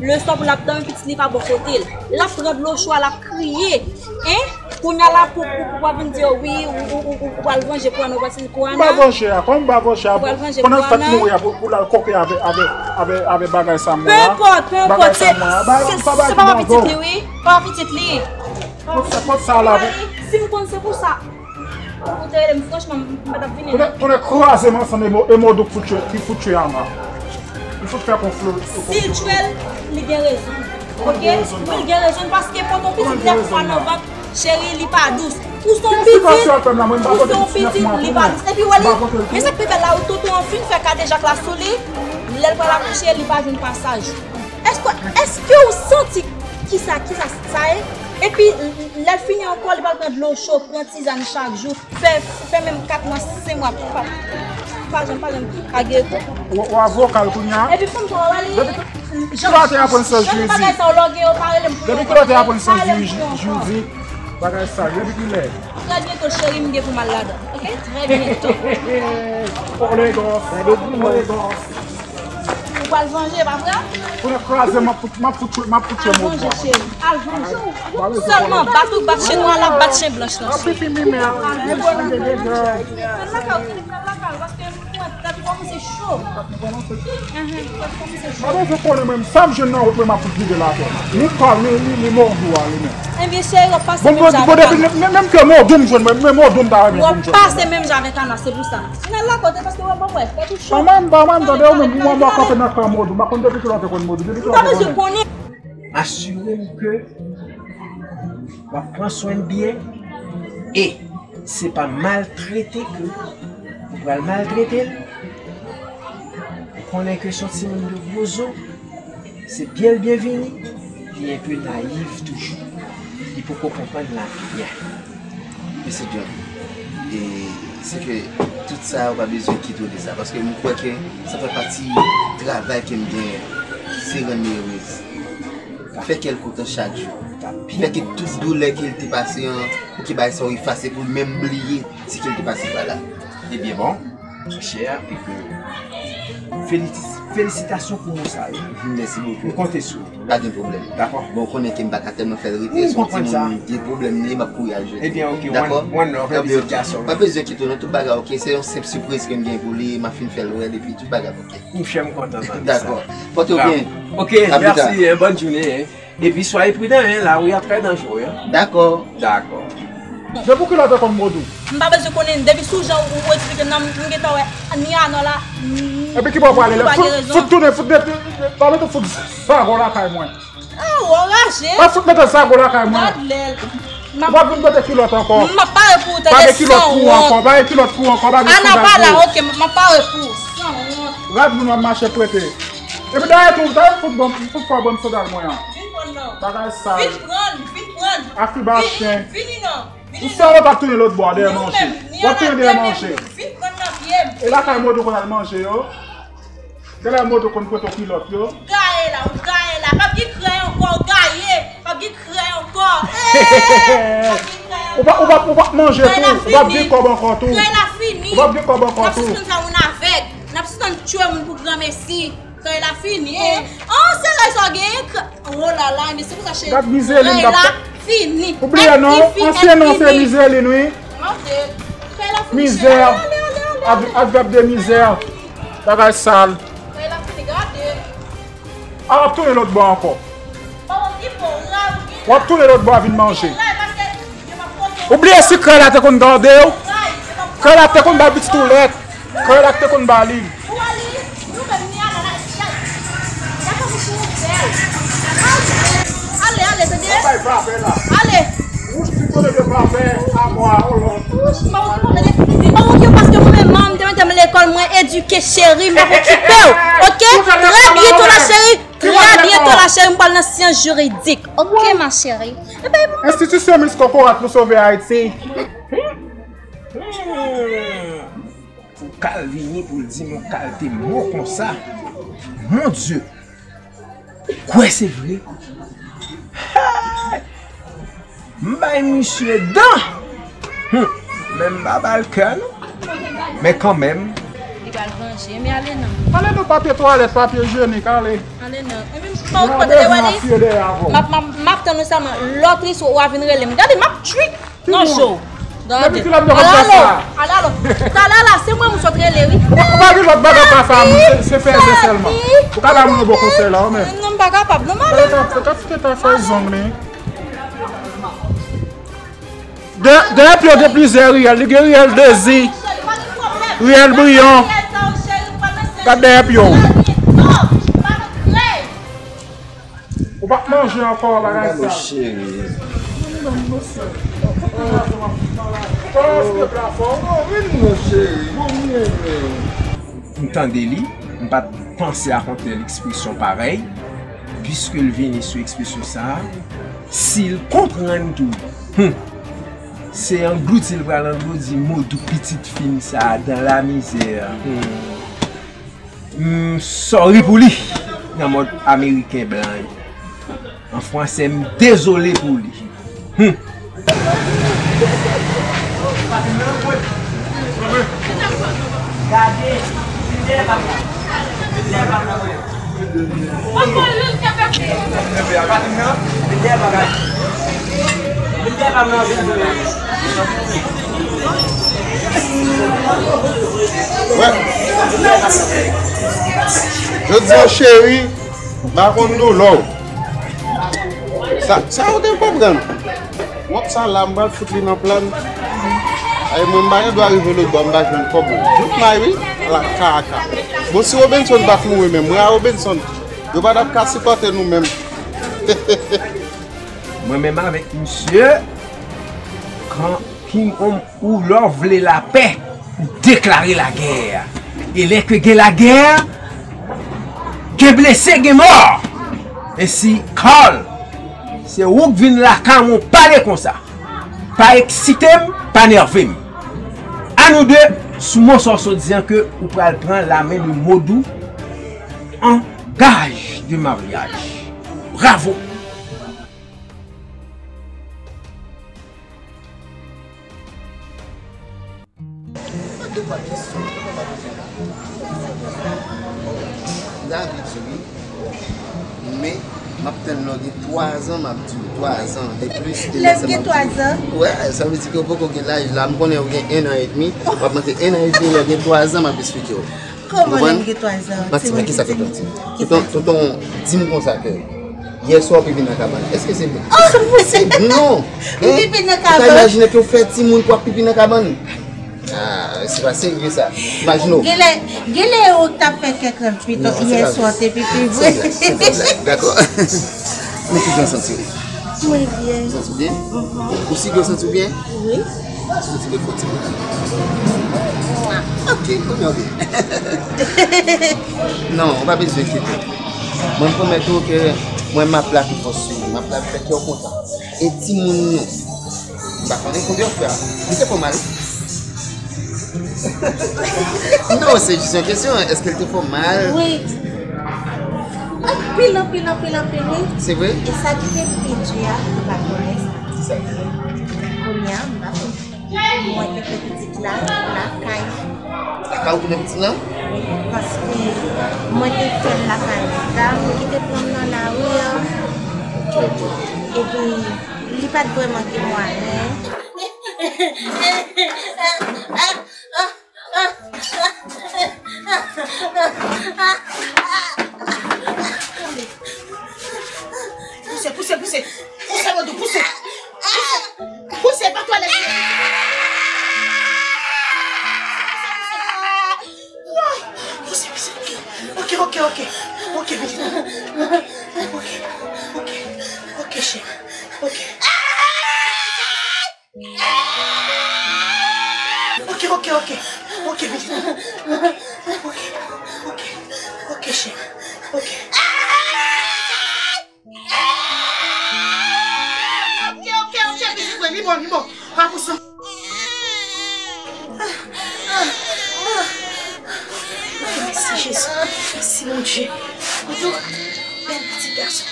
Leswa pou l ap dòmi, pitit li pa bò kote l. L ap pran dlo cho a, l ap kriye. Hein? Kounye a la pou, pou, pou w ap vin di yo, wi, ou, ou, ou, ou pral vanje pou Ana, ou pral sezi pou Ana. M pa vanje a, kòman m pa vanje a? Ou pral vanje pou Ana. Pandan l fèk mouri a, pou, pou l al koke avè, avè, avè, avè bagay sa mwen a. Peu importe, peu importe, se, se, se papa pitit li, wi. Papa pitit li. Kot sa, kot sa la pou. Si m konn se pou sa. Ou te rele m, franchman, m pa t ap vini. Konnen, konnen kraze m ansanm e Mo-, e Modou k fout tchwe, ki fout tchwe Ana. Li fout fè konflo. Si l tchwe l, li gen rezon. Oke? Wi, li gen rezon paske pote yon pitit nèf mwa nan vant, cheri, li pa dous. Ou se yon pitit, ou se yon pitit, li pa dous. Epi w wè li, men sa k pi bèl la, ou tonton an fin fè kadejak la sou li, lè l pral akouche, li pa jwenn pasaj. Èske, èske w santi kisa, kisa sa ye? Epi, lè l fini ankò, li pral pran dlo cho, pran tizàn chak jou, fè, fè menm kat mwa, senk mwa, pa, pa janm, pa janm ka gen. Ou, ou avoka l kounye a? Epi fanm sa w wè li, jan, jan bagay sa w lòge yo, pa rele m pou yon. Depi kilè w te aprann sans jiridik, bagay sa, depi kilè? Trè byento, cheri, m gen pou m al ladan. Oke? Trè byento. Olegans, olegans. Ou pral vanje, pa vre? Pou n kraze, m ap fout, m ap fout, m ap fout tchwe Modou. Al vanje, cheri. Al vanje. Sèlman bat ou bat chen nwa la, bat chen blanch lan. Ap pipi mimi a. Al vanje. Al lakay ou, al lakay ou, paske mwen, tèt ou kòmanse cho. Tèt ou kòmanse cho. Mwen bezwen konnen mwen, sa m jwenn nan wout mwen, m ap fout vide l atè. Ni Carl, ni, ni, ni Modou a li menm. Ebyen, cheri, w ap pase menm jan avèk Ana. Bon, bon, depi, menm, menm ke Modou m jwenn mwen, men Modou m ta renmen pou m jwenn. W ap pase menm jan avèk Ana, se pou sa. Fini al lakay ou, paske w ap wè, tèt ou cho. Mwen, mwen, mwen, tande w menm, mwen, mwen kanpe nan kan Modou. Mwen konn depi kilè w te konn Modou, depi kilè w te konnen. Asire m ke w ap pran swen l byen e se pa maltrete ke ou pral maltrete l. Ou konnen ke se yon timoun de gwo zo. Se byen l byen vini, li enpe nayiv toujou. Li poko konprann lavi a. Mesye John, e se ke tout sa, ou pa bezwen kite w de sa, paske m kwè ke sa fè pati travay ke m genyen, se rann li erez. Fè kè l kontan chak jou. Fè ke tout doulè ke l te pase an, pou ke bagay sa yo efase, pou l menm bliye ti ke l te pase pa la. Ebyen bon, monchè, e ke felisi-, felisitasyon pou mo sa yo. Mèsi bokou. M konte sou ou. Pa gen pwoblèm. Dakò. Bon, ou konnen ke m pa ka tèlman fè l rete, se yon timoun, gen pwoblèm li, m ap kouri al jwenn. Ebyen, oke, dakò? One, one love, yon pitit gason. Pa bezwen kite w nan tout bagay, oke? Se yon senp sipriz ke m gen pou li, m ap fin fè l wè l, epi tout bagay, oke? Monchè, m kontan tande sa. Dakò. Pòte w byen. Oke, mèsi, hein, bòn jounen, hein. Epi swaye pridan, hein, lari a trè danjere, hein. Dakò. Dakò. Depi kilè w te konn Modou? M pa bezwen konnen, depi sou jan ou esplike m nan, m gentan wè ni Ana la, ni Modou pa gen rezon. Epi ki bò w prale la? Fout, fout tounen, fout mete, pa mete fout zago lakay mwen. Ah, w anraje. Pa fout mete zago lakay mwen. Gad lè l. W ap vin pote kilòt ankò. M ap pare pou ou, tande, sanwont. Pa gen kilòt pou ou ankò, pa gen kilòt pou ou ankò, pa gen sou zago. Ana pa la, oke, m ap pare pou ou, sanwont. Rad moun w ap mache prete. Epi dayè tou, dayè fout ban m, fout fè w ban m sandal mwen an. Vin pran l non. Bagay sal. Vin pran l, vin pran l. Afiba chen. Vin, vini non. Ou sanwont ap tounen lòt bò a dèyè manche. W ap tounen dèyè manche. Vin pran l E lakay Modou konn al manje yo? Genlè Modou konn pote kilòt yo? Gaye la, ou gaye la. P ap gen krèy ankò, ou gaye. P ap gen krèy ankò. Eh, p ap gen krèy ankò. Ou p ap, ou p ap, ou p ap manje tou. Ou p ap gen kòb ankò tou. Krèy la fini. Ou p ap gen kòb ankò tou. N ap sispann fè moun avèg. N ap sispann tchwe moun pou granmesi. Krèy la fini, eh. An, se rèy sa w genyen, krèy. Oh la la, men se pou sa, cheri. Gad Mizeline k ap fè. Krèy la fini. Ou bliye non, ansyen non se Mizeline, wi. Mizè. Advèb de mizè. Bagay sal. Krèy la fini, gade. A, w ap tounen lòt bò ankò. W ap tounen lòt bò a vin manje. Ou bliye si krèy la te konn gade w? Krèy la te konn ba pitit ou lèt. Krèy la te konn ba li. Ale, ale, tande. Ale. Wouch, ti kote de papè, amwa, olon. Wouch, pa okipe, pa okipe, paske mwen menm, m te mete m lekòl, mwen edike, cheri, m pa okipe w. Ok? Trè byento la, cheri. Trè byento la, cheri, m pral nan syans jiridik. Ok, ma chérie. Ebyen, enstitisyon Miss Kokorat pou sove Ayiti. Pou Kal vini pou l di m yon kalte mo konsa. Mon Dye! Ou kwè se vre? Hay! M bay misye dan! Hum! Men m pa ba l kè non. Men kanmenm. Li pral vanje, men ale non. Ale non, papye twalèt, papye ijyenik, ale. Ale non. Epi m pa w kote de wè li. M ap, m ap, m ap tann ou sèlman. Lòt li sou ou a vin rele m. Gade, m ap tchwik. Non, cho. Gade. Depi kilè m te konn fè sa? Alalo, alalo. Talè la, se mwen moun sot rele, wi. Ou pa, ou pa gen lòt bagay pa fè moun, se, se fè je sèlman. Ou ka ba moun yon bon konsèy la, ou menm. Non, m pa kapab, non, m ale. Gade kantite ta fè zong li. Dèyè, dèyè pye w gen plizyè riyèl. Li gen riyèl Dezi, riyèl Briyon. Gad dèyè pye w. Ou p ap manje ankò, bagay sal. Cheri. Vin non, cheri, bon, m renmen w. M tande li, m pa t panse ak yon tèl ekspresyon parèy, piske l vini sou ekspresyon sa a, si l konprann ke, hmm, se anglouti l pral anglouti Modou pitit fi m sa a dans la misère. Hmm. M sorry pou li nan mòd ameriken blan yo. An fransè, m dezole pou li. Hum. Wè. Jodi a, cheri, m pa konn doulè w. Sa, sa ou te konprann? Wòp sa la, m pral fout li nan plan. Ay, mwen, m pa gen dwa rive lòt bò, m pa jwenn kòb ou. Tout may, wi. Ala kaka. Bon, si Robenson pa t mouri menm, mwen a Robenson, yo pa t ap ka sipòte nou menm. Mwen menm avèk misye, kan King Om ou lè w vle lapè, ou deklare lagè. E lè ke gen lagè, gen blese, gen mò. E si Carl, se ou k vin lakay mwen, w pale konsa. Pa eksite m, pa nève m. A nou de, sou mo sa w sot di an ke ou pral pran la main de Modou en gage de mariage. Bravo! David, wi. Men, m ap tann lè w gen twazan, m ap di w twazan, de plis, de lè m gen twazan. Wè, sa vle di ke w poko gen laj la. M konnen w gen en an edmi. W ap manke en an edmi, lè w gen twazan, m ap esplike w. Kòman lè m gen twazan? Matima, kisa fè tonton? Tonton, tonton di m konsa ke yè swa w pipi nan kabann. Èske se vre? Oh, se vre. Non. Pipi nan kabann. Ou ka imajine ke w fè timoun pou w ap pipi nan kabann? Ah, se pa serye sa. Imajine w. Genlè, genlè ou t ap fè kè tranntuit, yè swa w te pipi vre. Se blag, se blag. Dakò. Men ki jan w santi w? Mwen byen. Ou santi w byen? Mhm. Ou si ke w santi w byen? Wi. Ou santi w byen, fò ti byen. Ok, kounye a w byen. Non, ou pa bezwen enkyete. Mwen pwomèt ou ke mwen m ap la pou fòs sou ou. M ap la pou fè kè w kontan. E timoun nou, m pa konnen konbyen w fè a. Li te fè w mal? Non, se jis yon kesyon. Èske l te fè w mal? Wi. Anpil, anpil, anpil, anpil, wi. Se vre? E sa ki te pi di a, mwen pa t konnen sa. Sa. Kounye a, m pa konnen. Mwen te fè pitit la lakay. Lakay ou te fè pitit lan? Wi, paske mwen te fè l lakay yon dam ki te pran m nan lari a. Ok, ok. Epi, li pa t vrèman gen mwayen. Pouse, pouse, pouse. Pouse, Vodou, pouse. Pouse, pouse, pa twalèt. Pouse, pouse, pouse. Ok, ok, ok. Ok, Vodou. Ok, ok, ok, cheri. Ok. Ok, ok, ok. Ok, baby. Ok, ok, ok, cheri. Ok. Ok, ok, ok, pitit mwen, li bon, li bon. Pa pou sa. Mèsi, Jezi. Mèsi, Bondye. Bondye, bèl pitit gason.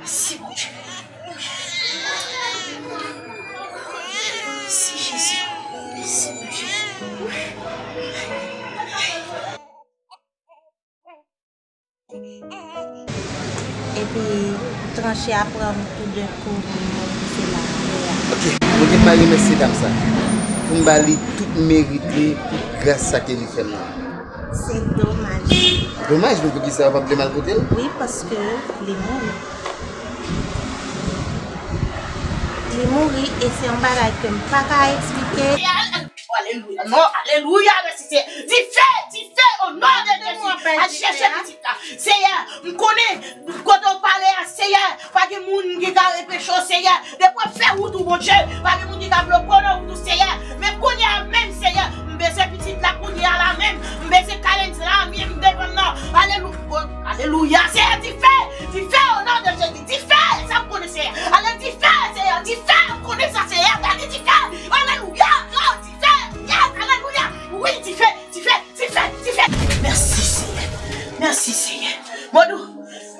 Mèsi, Bondye. Mèsi, Jezi. Mèsi, Bondye. Epi, tranche a pran m toudenkou, m pouse l atè a. Ok, mwen gen mari mesye dam sa. Pou m ba li tout merit li, pou gras sa ke li fè m nan. Se domaj. Domaj, men poukisa yo pa vle m al kote l? Wi, paske li mouri. Li mouri e se yon bagay ke m pa ka eksplike. Alelouya. Non, alelouya, mèsi Seyè. Dife, dife, o non de Jezi. Al chèche pitit la. Seyè, m konnen kote w pale a, Seyè. Pa gen moun ki ka repeche w, Seyè. Depi w fè wout ou, Bondye, pa gen moun ki ka bloke w nan wout ou, Seyè. Men kounye a menm, Seyè, m bezwen pitit la kounye a la menm. M bezwen Kalenz la menm devan m nan. Alelu-, oh, alelouya, Seyè, dife, dife, o non de Jezi, dife, sa m konnen, Seyè. Ale dife, Seyè, dife, m konnen sa, Seyè, gade dife. Alelouya, oh, dife, yes, alelouya. Wi, dife, dife, dife, dife. Mèsi, Seyè. Mèsi, Seyè. Vodou.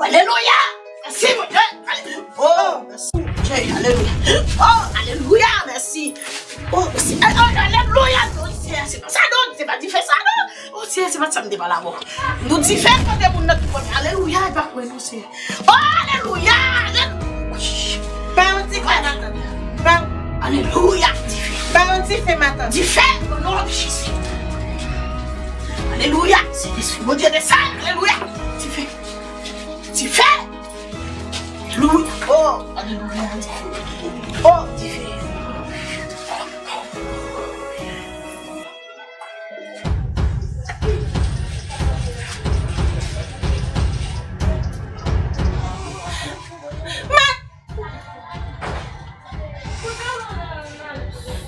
Alelouya. Mèsi, Bondye. Ale-, oh, mèsi, Bondye. Alelouya. Oh, alelouya. Mèsi. Oh, mèsi. Oh, alelouya. Non, Seyè, se pa sa, non. Se pa dife sa, non. Oh, Seyè, se pa sa m te pale avè w. Nou dife kote moun nan ki kote. Alelouya. E pa kwe, non, Seyè. Oh, alelouya. Alelouya. Pa yon dife, matant. Pa yon... Alelouya. Dife. Pa yon dife, matant. Dife. O non de Jezi. Alelouya. Se Lespri Bondye desann. Alelouya. Dife. Dife. Alelouya. Oh, alelouya. Oh, dife. Ma-,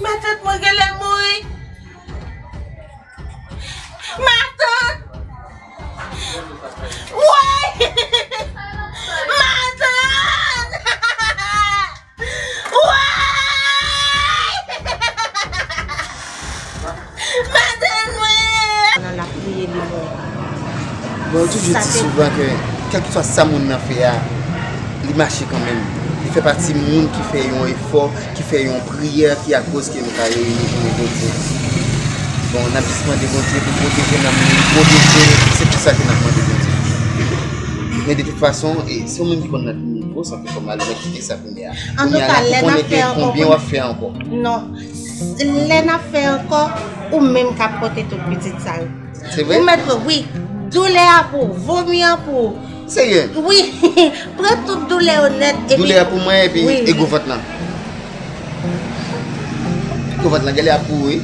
matant mwen genlè mouri. Matant! Woy! Matant! Woy! Matant mwen! Nan l ap kriye, li mouri. Bon, yo toujou di souvan ke kèlkeswa sa moun nan fè a, li mache kanmenm. Li fè pati moun ki fè yon efò, ki fè yon priyè ki akoz ke nou ka reyini jounen jodi a. Bon, n ap jis mande Bondye pou pwoteje nanm li, pwoteje l, se tout sa ke n ap mande Bondye. Men de tout fason, e, se ou menm ki konn nan ki nivo sa fè fè w mal, ou mèt kite sa kounye a. Kounye a la, pou konnen ke konbyen w ap fè ankò. Non. Lè n ap fè ankò, ou menm k ap pote tout pitit sa yo. Se vre? Ou mèt wè, wi. Doulè a pou ou, vomi an pou ou. Serye? Wi. Pran tout doulè yo nèt epi... Doulè a pou mwen epi e gwo vant lan. Gwo vant lan genlè ap pou ou, wi.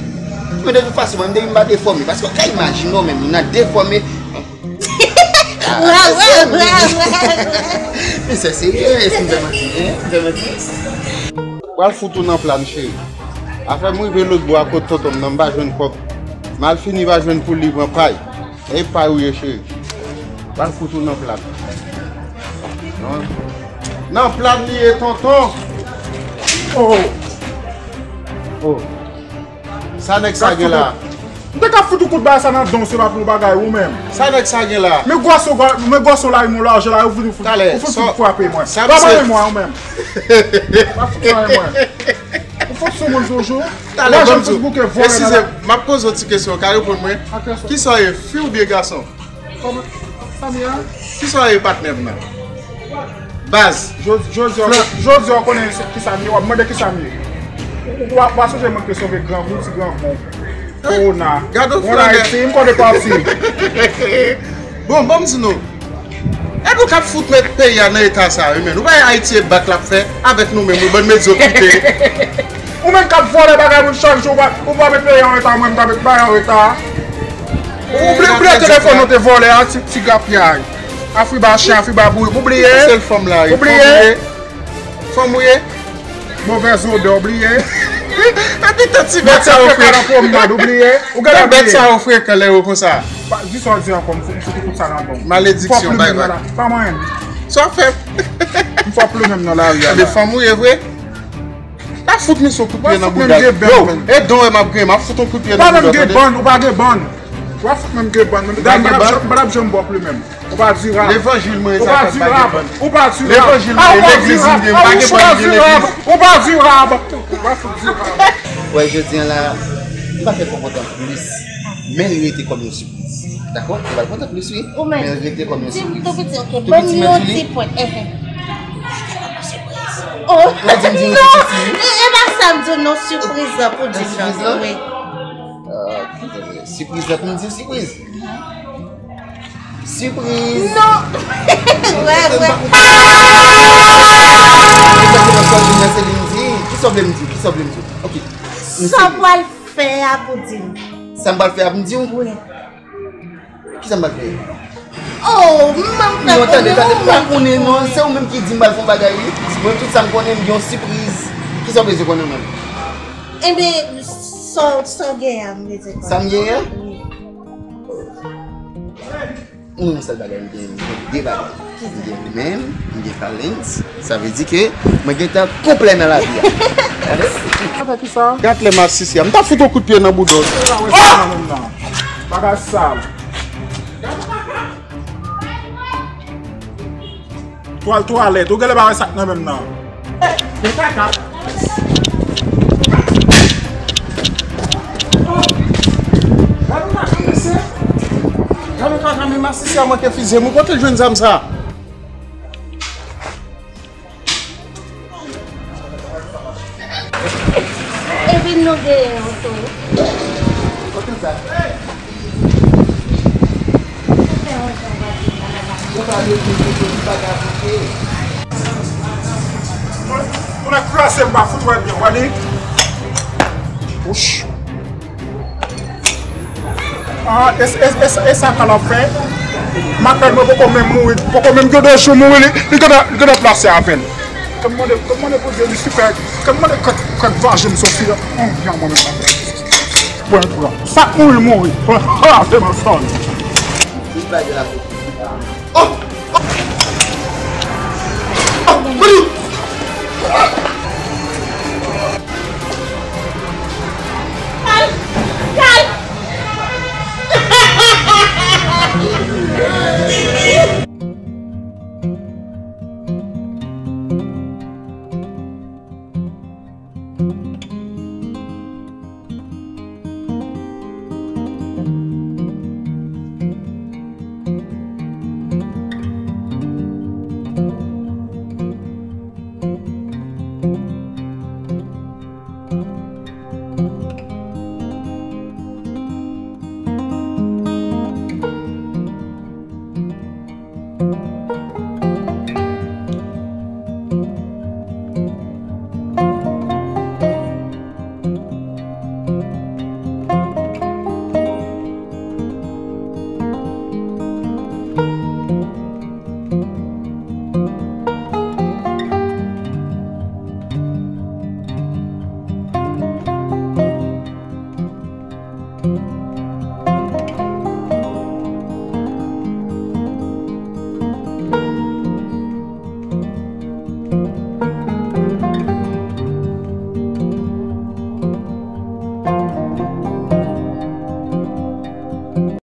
Men de tout fason, mwen, depi m pa defòme, paske w ka imajine w menm, moun nan defòme. Wè, wè, wè, wè, wè. Men se serye, èske m fè manti, en? M fè manti? Pral fout ou nan plan, cheri. Afè m rive lòt bò a kot tonton m nan, m pa jwenn kòb. M al fini pa jwenn poul li pran pay. E pay ou ye, cheri. Pral fout ou nan plan. Non. Nan plan li ye, tonton. Oh. Oh. Sa nèg sa gen la? M te ka fout ou kout bagay sa nan don, se pa pou bagay ou menm. Sa nèg sa gen la? Men gwòso, men gwòso la, yon lajan la, ou fout, ou fout, ou fout frape mwen. Pa mwen, mwen, ou menm. Pa fout frape mwen. Ou fout sou moun toujou. Talè, lajan fout bouke vòlè nan la. Eskize, m ap poze w ti kesyon, ou ka reponn mwen. Kisa w ye, fi oubyen gason? Kòman? Sa m ye a? Kisa w ye, patnè m nan? Baz. Jodi, jodi a, jodi a, w konnen kisa m ye, w ap mande kisa m ye. Ou, ou, w a sonje mwen te sove grangou, ti grangou. Kowona. Gade yon flannè. Ayiti, m konnen pati. Bon, bon, m di nou. E nou k ap fout met peyi a nan eta sa, wi, men. Nou pa wè Ayiti e bak l ap fè avèk nou menm, wi, bann medyokrite. Ou menm k ap vòlè bagay moun chak jou, ou pa, ou pa met peyi an reta, mwen m ta met bagay an reta. Ou bliye, bliye telefòn nou te vòlè a, ti, ti grapyay. Afriba chen, Afriba bourik, ou bliye? Sèl fanm la, wi. Ou bliye? Fanm ou ye? Move zodè, ou bliye? Epi tan ti bèt sa yo fre. Nan pwomnad, ou bliye? Ou gentan bliye? Tan bèt sa yo frekan lè yo konsa. Di sa w di ankò, m fout, m fout ou kout sa nan don. Malediksyon, bay, bay. Pa mwen. Sa w fè? M fè pli menm nan lari a la. Ebyen, fanm ou ye vre? Pa fout misyon kout pye nan bouda. Yo, e don wè m ap griyen, m ap fout yon kout pye nan bouda, tande? Ou pa menm gen bann, ou pa gen bann. W ap fout menm gen bann. Ou pa gen bann? M pa t ap janm ba w pli menm. Ou pa di rab. Levanjil mwen, sa fè pa gen bann. Ou pa di rab. Levanjil mwen, legliz m gen, pa gen bann, gen legliz. Ou pa di rab. Ou pa fout di rab. Wè, jodi a la, m pa fè konprann plis. Men li rete kòm yon sipriz. Dakò? Ou pa kontan plis, wi. Men li rete kòm yon sipriz. Tou piti, ok. Ban m yon ti pwen. Oh, non, e, e pa sa m di w, non, sipriz la pou di m nan, wi. Ah, sipriz la pou m di w sipriz. Sipriz. Non. Wè, wè. Kisa w vle m di? Kisa w vle m di? Ok. Sa w pral fè a pou di m. Sa m pral fè a pou m di w? Wi. Kisa m pral fè? Oh, m pa konnen. Non, tande, tande, m pa konnen, non. Se ou menm ki di m pral fè yon bagay, wi. Mwen, tout sa m konnen, m gen yon sipriz. Kisa w bezwen konnen menm? Ebyen, sa, sa w genyen a, m bezwen konnen. Sa m genyen a? Wi. Yon sèl bagay m gen, m gen de bagay. M gen men m, m gen phalanx, sa vle di ke mwen gentan konplè nan lavi a. Gade. Gade kisa? Gade lè masisi a. M ta fout yon kout pye nan bouda w. Ou pa wè sa nan men m nan. Bagay sal. Twal twalèt, ou genlè pa wè sa k nan men m nan. Gen kaka. Gade kaka, mesye. Gade kaka, men masisi a manke fize m. Ou kote l jwenn zam sa? Epi nou genyen oto. Ou pa mete kote li pa ka aplike. Moun nan kraze m pa fout wè byen, w wè li? Wouch. Ah, e, e, e, e sa ka l ap fè? Makrèl mwen poko menm mouri, poko menm gen de jou mouri, li, li gentan, li gentan plase avè l. Kè m mande, kè m mande Bondye li sipè, kè m mande kèk, kèk vajen m soti la. Hum, byen mwen menm. Pran, pran. Sa k mouri, mouri. Pran, ah, se mwen sòl. Li bay de la. Oh! Oh! Oh! Bondye! Kal! Kal!